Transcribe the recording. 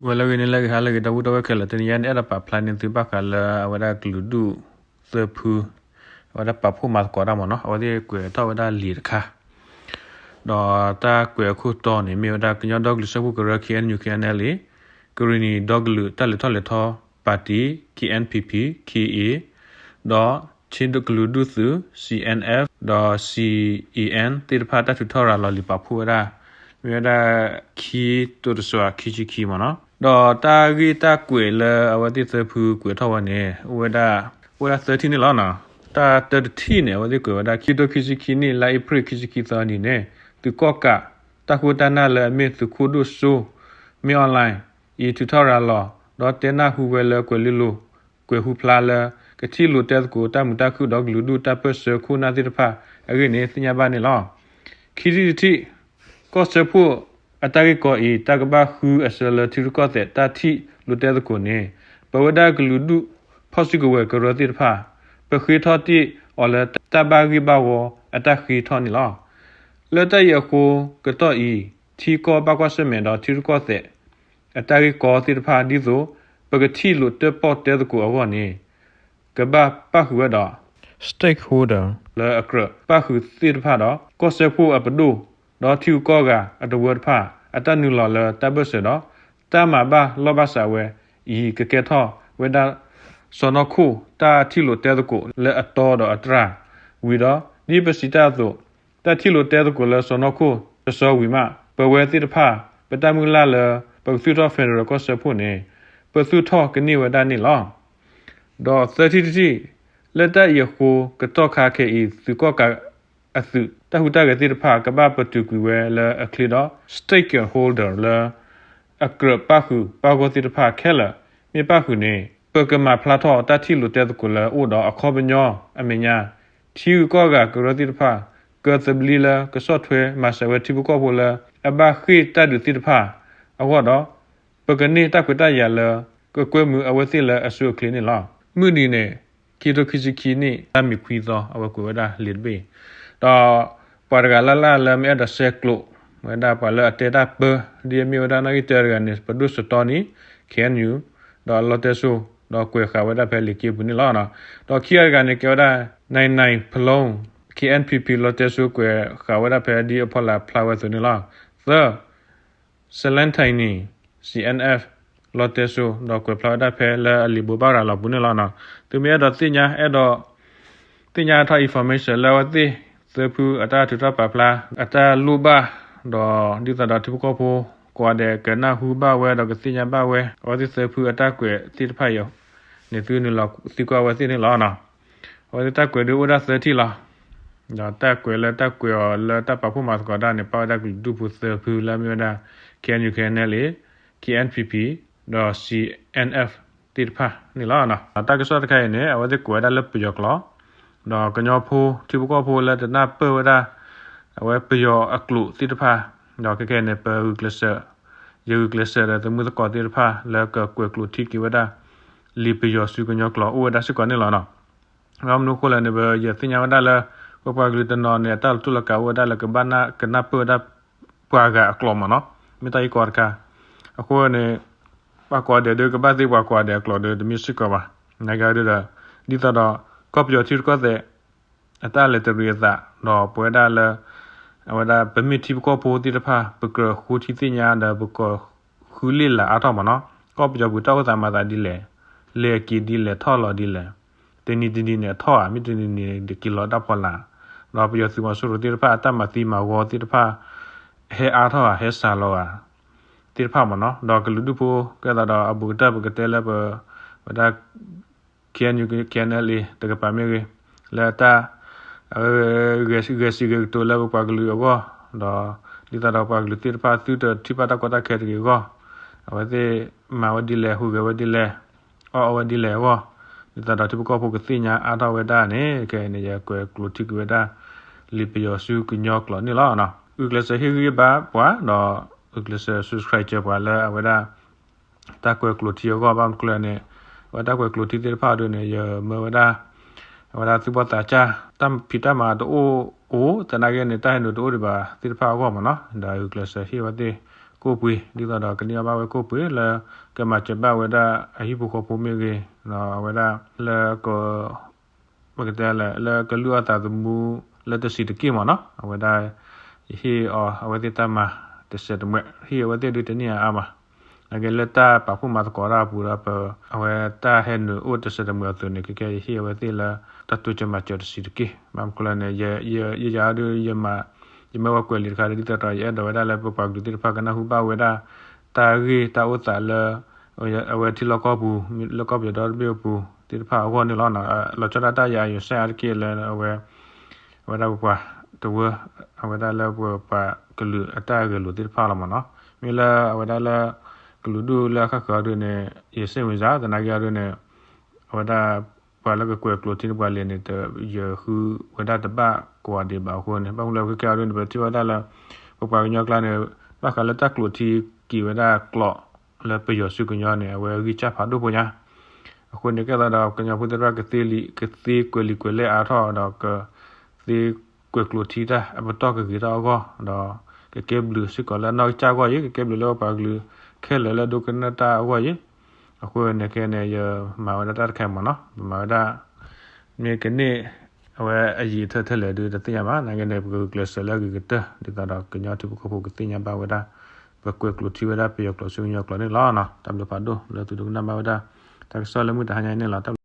ဂီၤလၢအဂ့ၤ နံၤလၢအဂ့ၤ ဟါလၢအဂ့ၤ ဒီပုၢ်ဒီဝဲၢ်ခဲလၢာ်, တနံၤအံၤန့ၣ် အဲၣ်ဒိးပာ်ဖျါန့ၢ်သုဘၣ်ဃးလၢအဝဲဒၣ်ကလုာ်ဒူၣ်သၢဖု အဝဲဒၣ်ပာ်ဖှိၣ်မၤသကိးတၢ်မ့ၢ်နီၤ, အဝဲသ့ၣ်ကွဲးထီၣ်ဝဲဒၣ်လံာ်တခါ ဒီးတၢ်ကွဲးအခိၣ်တီန့ၣ် မ့ၢ်ဝဲဒၣ်ကညီဒီကလုာ်စၢဖှိၣ်ကရၢ K N U K N L A, ကရ့ၣ်နံၣ်ဒီကလုာ်တၢ်လဲၤထီၣ်လဲၤထီပၣ်တံၣ် K N P P K A, ဒီး ချင်းကလုာ်ဒူၣ်သုး C N F ဒီး C A N သ့ၣ်တဖၣ် တၢ်ထုးထီၣ်ရၤလီၤလံာ်ပာ်ဖှိၣ်ဝဲဒၣ် မ့ၢ်ဝဲဒၣ် ခံကထိတဆံခံဆံခံမ့ၢ်နီၤ. ဒီးတၢ်ဂ့ၢ်တၢ်ကွဲးလၢအဝဲသ့ၣ်သၢဖုကွဲးထီၣ်ဝဲန့ၣ် အိၣ်ဝဲဒၣ် အိၣ်ဝဲဒၣ်သၢထံၣ်န့ၣ်လီၤ. တၢ်တၢတထံၣ်န့ၣ် အဝဲသ့ၣ်ကွဲးဝဲဒၣ် ခံကထိခံဆံခံနံၣ် လါအ့ဖြ့ၣ်ခံဆံခံသီနံၤန့ၣ် သုးကီၣ်ကး တၢ်ဃိတၢ်နၢ်လၢအမ့ၢ်သုးခိၣ်ဒိၣ်စိ မင်းအောင်လှိုင် အံၤထုးထီၣ်ရၤလီၤ ဒီးတဲနၢ်ဟူဝဲလၢကွဲၤလ့လိၤ ကွဲၤဟူဖျါလၢ ကထံၣ်လိာ်တဲသကိးတၢ်မုာ်တၢ်ခုၣ်ဒီးကလုာ်ဒူၣ်တၢ်ပၢၢ်ဆၢခိၣ်နၢ်သ့ၣ်တဖၣ်အဂ့ၢ်န့ၣ် သ့ၣ်ညါဘၣ်န့ၣ်လီၤ. ခံထံၣ်တထံၣ် ကီၢ်စၢဖှိၣ်အတၢ်ဂ့ၢ်ကီအံၤ တၢ်ကဘၣ်ဃုအဆၢလၢထံရူၢ်ကီၢ်သဲးတၢ်ထံၣ်လိာ်တဲသကိးန့ၣ် ပဝဲဒၣ်ကလုာ်ဒူၣ်ဖီၣ်စုကဝဲၤကရၢသ့ၣ်တဖၣ် ပဃ့ထီၣ်တ့ၢ်အီၤလၢတၢ်ဘၣ်ဂ့ၢ်ဘၣ်ဝီအတၢ်ဃ့ထီၣ်န့ၣ်လီၤ. လၢတၢ်အံၤအဃိ ကတီၢ်အံၤ ထံကီၢ်ဘၣ်ကွၢ်ဆၢၣ်မဲာ်ဒီးထံရူၢ်ကီၢ်သဲး အတၢ်ဂ့ၢ်ကီသ့ၣ်တဖၣ် ဒ်သိးပကထံၣ်လိာ်တၢၣ်ပီၣ်တဲသကိးအဂီၢ်န့ၣ် ကဘၣ်ပၣ်ဃုာ်ဝဲဒီး stakeholder လၢအကြၢးပၣ်ဃုာ်သ့ၣ်တဖၣ်ဒီး ကီၢ်စၢဖှိၣ်အပဒိၣ် ဒီးထံဂုၤကီၢ်ဂၤအတဝၢတဖၣ် အတၢ်နုာ်လီၤလၢတၢ်ဘၢၣ်စၢၤဒီး တၢ်မၤဘၣ်လိာ်ဘၣ်စးဝဲအံၤ ကကဲထီၣ်ဝဲဒၣ် စီၢ်နီၤခိၣ်တၢ်ထံၣ်လိာ်တဲသကိးလၢအတီဒီးအတြၢ်ဝံၤဒီး ဒ်ပစံးတၢ်အသိး တၢ်ထံၣ်လိာ်တဲသကိးလၢစီၢ်နီၤခိၣ်တစီဝံၤမး ပဝဲသ့ၣ်တဖၣ် ပတၢ်မုၢ်လၢ်လၢ ပကသူၣ်ထီၣ် federal ကီၢ်စၢဖှိၣ်န့ၣ် ပသူၣ်ထီၣ်ကန့ၢ်ဝဲဒၣ်န့ၣ်လီၤ. ဒီးသၢထံၣ်တထံၣ် လၢတၢ်အံၤအဃိ ကတီၢ်ခါခဲအံၤ သုးကီၣ်ကးအသုး တၢ်ဟူးတၢ်ဂဲၤသ့ၣ်တဖၣ် ကဘၣ်ပတုာ်ကွံာ်ဝဲလၢအချ့ဒီး stakeholder လၢ အကြၢးပၣ်ဃုာ်ပၣ်ဂီၢ်သ့ၣ်တဖၣ်ခဲလၢာ် မ့ၢ်ပၣ်ဃုာ်န့ၣ် ပကမၤဖျါထီၣ်တၢ်ထံၣ်လိာ်တဲသကိးလၢအအိၣ်ဒီးအခီပညီအမဲာ်ညါ ထံဂုၤကီၢ်ဂၤကရၢသ့ၣ်တဖၣ် ကသဘျ့လၢကဆီၣ်ထွဲမၤစၢၤဝဲထံဖိကီၢ်ဖိလၢ အဘၣ်ဃ့ၢ်တၢ်ဒုးသ့ၣ်တဖၣ်အဂီၢ်ဒီး ပကန့ၢ်တၢ်ခွဲးတၢ်ယာ်လၢ ကကွဲမုာ်အဝဲသ့ၣ်လၢအဆိအချ့န့ၣ်လီၤ. မုၢ်နံၤန့ၣ် ခံကထိခံဆံခံနံၣ် လါမ့ၤခွံသီ အဝဲကွဲးဝဲဒၣ်လံာ်တဘ့ၣ်အံၤ ဒီးပှၤတဂၤလၢ်လၢ်လၢမ့ၢ်အဲၣ်ဒိးဆဲးကျိးဝဲဒၣ်ပှၤလၢအတဲတၢ်ပၢ ဒ်အမ့ၢ်ဝဲဒၣ်နီၣ်ဂံၢ်တၢတဂၤန့ၣ် ပဒိၣ်စတီနံၤ K N U ဒီးလီတဲစိ ဒီးကွဲးဃာ်ဝဲဒၣ်ဖဲလံာ်က့ပူၤန့ၣ်လီၤ. ဒီးခံဂၤတဂၤန့ၣ် ကဲဝဲဒၣ် နၢၣ်နၢၣ်ဖလိ K N P P လီတဲစိ ကွဲးဃာ်ဝဲဒၣ်ဖဲဒ်အဖီလာ်ဖျါဝဲအသိးန့ၣ်လီၤ. သၢ Salentine C N F လီတဲစိ ဒီးကွဲးဖျါဝဲဒၣ်ဖဲလၢအလံာ်ဘိးဘၣ်ရၤလီၤပူၤန့ၣ်လီၤ. သုမ့ၢ်အဲၣ်ဒိးသ့ၣ်ညါ အဲၣ်ဒိးသ့ၣ်ညါထီၣ် information လၢအဝဲသ့ၣ်သၢဖုအတၢ်ထုးထီၣ်ပာ်ဖျါ အတၢ်လိၣ်ဘၣ် ဒီးဒ်သိးဒီးထံဖိကီၢ်ဖိ ကိးဂၤဒဲးကနၢ်ဟူဘၣ်ဝဲဒီးကသ့ၣ်ညါဘၣ်ဝဲ အဝဲသ့ၣ်သၢဖုအတၢ်ကွဲးသ့ၣ်တဖၣ်အံၤန့ၣ် သုနုာ်လီၤသံကွၢ်ဝဲသ့ၣ်န့ၣ်လီၤ. အဝဲသ့ၣ်တၢ်ကွဲးဒုးအိၣ်ဒၣ်သၢထံၣ်လီၤ. ဒီးတၢ်ကွဲးလၢတၢ်ကွဲးအီၤလၢတၢ်ပာ်ဖှိၣ်မၤသကိးတၢ်န့ၣ် ပာ်ဝဲဒၣ်ကလုာ်ဒူၣ်ဖိသၢဖုလၢအမ့ၢ်ဝဲဒၣ် K N U K N L A, K N P P ဒီး C N F သ့ၣ်တဖၣ်န့ၣ်လီၤ. တၢ်ကစီၣ်တခါအံၤန့ၣ် အဝဲသ့ၣ်ကွဲးဝဲဒၣ်လၢပယီၤကျိာ် ဒီးကညီဖိထံဖိကီၢ်ဖိလၢတနၢ်ပၢၢ်ဝဲဒၣ် အဝဲပယီၤအကျိာ်သ့ၣ်တဖၣ် ဒီးခဲကနံၣ်န့ၣ် ပဂုာ်ကျဲးစၢး ယဂုာ်ကျဲးစၢးဒီးသုးမုၢ်သကိးသ့ၣ်တဖၣ် လၢကကွဲးကျိာ်ထံက့ၤဝဲဒၣ် လံာ်ပယီၤဆူကညီကျိာ်အိၣ်ဝဲဒၣ်စ့ၢ်ကီးန့ၣ်လီၤ. မနုၤအဃိလဲၣ်န့ၣ် ပယသ့ၣ်ညါဝဲဒၣ်လၢ ပပှၤကလုာ်တနီၤန့ၣ် အတၢ်လီၤတူာ်လီၤကာ်အိၣ်ဝဲဒၣ်လၢကဘၣ်နၢ်ကနၢ်ပၢၢ်ဝဲဒၣ်ပှၤဂၤအကျိာ်မ့ၢ်နီၤ, မ့ၢ်တၢ်အံၤကီတခါ. အဃိန့ၣ် ပှၤကိးဂၤဒဲးဒုးကဘၣ်သ့ပှၤကိးဂၤဒဲးအကျိာ်ဒီး တမ့ၢ်စ့ၢ်ကီးဘၣ်. နာ်က့ဒုးဒီး ဒ်သိးဒီး ကီၢ်ပယီၤထံရူၢ်ကီၢ်သဲး အတၢ်လဲၤတရံးအသး ဒီးပဝဲဒၣ်လၢ အဝဲဒၣ်ပမ့ၢ်ထံဖိကီၢ်ဖိသ့ၣ်တဖၣ် ပကြၢးဃုထံသ့ၣ်ညါဒီး ပကဃုလ့ၣ်လၤအါထီၣ်မ့ၢ်နီၤ, ကီၢ်ပယီၤပူၤတၢ်အိၣ်သးမၤသးဒ်လဲၣ်, လဲၤက့ၤဒ်လဲၣ် ထီၣ်လီၤဒ်လဲၣ်, တနံၤတနံၤန့ၣ်အထီၣ်ဧါ, မ့ၢ်တနံၤနံၤန့ၣ် တက့ၤလီၤတၢ်ဖီလာ်, ဒီးပယီၤသုးမီၤစိရိၤသ့ၣ်တဖၣ်အတၢ်မၤသံမၤဂီၤသ့ၣ်တဖၣ် ဟဲအါထီၣ်ဧါ ဟဲစှၤလီၤဧါ သ့ၣ်တဖၣ်မ့ၢ်နီၤ, ဒီးကလုာ်ဒူၣ်ဖိ ကဲသးဒီးအဘူးကတၢၢ် ပကတဲလၢပ ဝဲဒၣ် K N U K N L A တကပၤမ့ၢ်ဂ့ၤ, လၢတၢ် ဂဲၤစံးဂဲၤကတိၤလၢပပှၤကလုာ်အဂီၢ်, ဒီးဒ်သိးဒီးပှၤကလုာ်သ့ၣ်တဖၣ်သုတထံၣ်ဘၣ်တၢ်ကီတၢ်ခဲတဂ့ၤအဂီၢ်, အဝဲသ့ၣ်မၤဝဲဒ်လဲၣ် ဟူးဂဲၤဝဲဒ်လဲၣ်, အီၣ်အီဝဲဒ်လဲၣ်အဂီၢ်, ဒ်သိးဒီးထံဖိကီၢ်ဖိကသ့ၣ်ညါအါထီၣ်ဝဲဒၣ်န့ၣ် ခဲအံၤန့ၣ် ယကွဲးကျိာ်ထံက့ၤဝဲဒၣ် လံာ်ပယီၤဆူကညီကျိာ်န့ၣ်လီၤ. ဂုာ်ကျဲးစၢးဟ့ၣ်ဂံၢ်ဘါပှၤ ဒီးဂုာ်ကျဲးစၢး subscribe ပှၤလၢအဝဲဒၣ် တၢ်ကွဲးကျိာ်ထံအဂီၢ် ဘၣ်မနုၤလဲၣ်န့ၣ် အဝဲတၢ်ကွဲးကျိာ်ထံသ့ၣ်တဖၣ်အဒိန့ၣ် ယမၢဝဲဒၣ် အဝဲဒၣ်သုးဘီၣ်သးစၢ် တၢ်ဖံးတၢ်မၤတအိၣ်အိၣ် သနာ်က့န့ၣ် တၢ်ဟဲနုာ်တအိၣ်ဒံးဘၣ်သ့ၣ်တဖၣ်အဂီၢ်မ့ၢ်နီၤ, ဒီးဂုာ်ကျဲးစၢးဟ့ၣ်ဝဲသ့ၣ် ကိၣ်ပှ့ၤ ဒ်သိးဒီးကန့ၢ်အီၣ်ဘၣ်ဝဲကိၣ်ပှ့ၤလၢ ကမၤစၢၤဘၣ်ဝဲဒၣ်အဟံၣ်ဖိဃီဖိမ့ၢ်ဂ့ၤ, အဝဲဒၣ်လၢက ပကတဲလဲၣ် လၢကလုၢ်အီၣ်သးသမူလၢတဆံးတက့ၢ်မ့ၢ်နီၤ, အဝဲဒၣ် ယဟ့ၣ်အီၤအဝဲသ့ၣ်တၢ်မၤတစဲးတမှဲး, ဟ့ၣ်အဝဲသ့ၣ်ဒုတန့ၢ်အါအါမး, နာ်က့လၢတၢ်ပာ်ဖှိၣ်မၤသကိးတၢ်အပူၤဒီး ပအဝဲတၢ်ဟဲနုာ်အိၣ်တစဲးတမှဲးအသိးန့ၣ် ခဲကဲယဟ့ၣ်အဝဲသ့ၣ်လၢ တၢ်တိစၢၤမၤစၢၤတဆံးတက့ၢ်. ဘၣ်မနုၤလဲၣ်န့ၣ် ယယၤဒု ယမၤ ယမ့ၢ်ဝဲကွဲးလံာ်တခါဒ်သိးဒီး ယအဲၣ်ဒိးဝဲဒၣ်လၢပပှၤကလုာ်သ့ၣ်တဖၣ်ကနၢ်ဟူဘၣ်ဝဲဒၣ် တၢ်ဂ့ၢ်တၢ်အိၣ်သးလၢ အဝဲထံလီၢ်ကီၢ်ပူၤ လၢကီၢ်ပယီၤဒီတဘ့ၣ်အပူၤသ့ၣ်တဖၣ်အဂီၢ်န့ၣ်လီၤ. လီၤဆီဒၣ်တၢ်ယၤအယိၤစဲအါတက့ၢ်လၢအဝဲ အဝဲဒၣ်ပပှၤတဝၢ အဝဲဒၣ်လၢပပှၤကလုာ်အတၢ်ဂဲၤလိာ်သ့ၣ်တဖၣ်လီၤမ့ၢ်နီၤ. မ့ၢ်လၢအဝဲဒၣ်လၢ ကလုာ်ဒူၣ်လၢအခၣ်ဃၢၤအဒုန့ၣ် ယစ့ၣ်ဝံၤစၢ် သနာ်က့အဒုန့ၣ် အဝဲဒၣ် ပှၤလၢကကွဲးကျိာ်ထံန့ၣ်ပှၤလဲၤန့ၣ် ယဃုဝဲဒၣ်တဘၣ်ကိးဂၤဒံးဘၣ်အဃိန့ၣ် ဘၣ်မနုၤလဲၣ်ခဲကဲအဒုန့ၣ် ပထံၣ်ဝဲဒၣ်လၢ ပပှၤကညီကျါန့ၣ် ဘၣ်ဃးလၢတၢ်ကျိာ်ထံက့ၤဝဲဒၣ်ကျိာ်လၢပယီၤဆူကညီန့ၣ် အဝဲဂံၢ်စၢ်ဖးဒိၣ်ဖိညါ အဃိန့ၣ်ကဲသးဒီးကညီဖိသ့ၣ်တဖၣ်ကသ့လံာ် ကသ့ကွဲးလံာ်ကွဲးလဲၢ်အါထီၣ်ဒီး ကသ့ကွဲးကျိာ်ထံတၢ်အပတီၢ်ကဂ့ၤထီၣ်အဂီၢ် ဒီးကကဲဘျုးစ့ၢ်ကီးလၢအနီၢ်ကစၢ်အဂီၢ်အံၤ ကကဲဘျုးလၢပပှၤကလုာ်ခဲလၢာ်လၢဒိကနၣ်တၢ်အဂီၢ်အံၤ အဃိန့ၣ်ခဲန့ၣ် ယမၤဝဲဒၣ်တၢ်တခါမ့ၢ်နီၤ ပမၤဝဲဒၣ် မ့ၢ်ကန့ၢ် အဝဲအယံာ်ထဲထဲလဲၣ်ဒုတသ့ၣ်ညါဘၣ် နာ်က့န့ၣ် ပကဂုာ်ကျဲးစၢးလၢအဂ့ၤကတၢၢ် ဒ်သိးဒီးကညီထံဖိကီၢ်ဖိကသ့ၣ်ညါဘၣ်ဝဲဒၣ် ပကွဲးကျိာ်ထံဝဲဒၣ်ပယီၤကျိာ်ဆူကညီကျိာ်န့ၣ်လီၤ. တၢ်ဘျုးဖးဒိၣ်လၢသုဒိကနၣ်ဘၣ်ဝဲဒၣ် တၢ်ကစီၣ်လၢမုၢ်တဟါညါအံၤန့ၣ်လီၤ.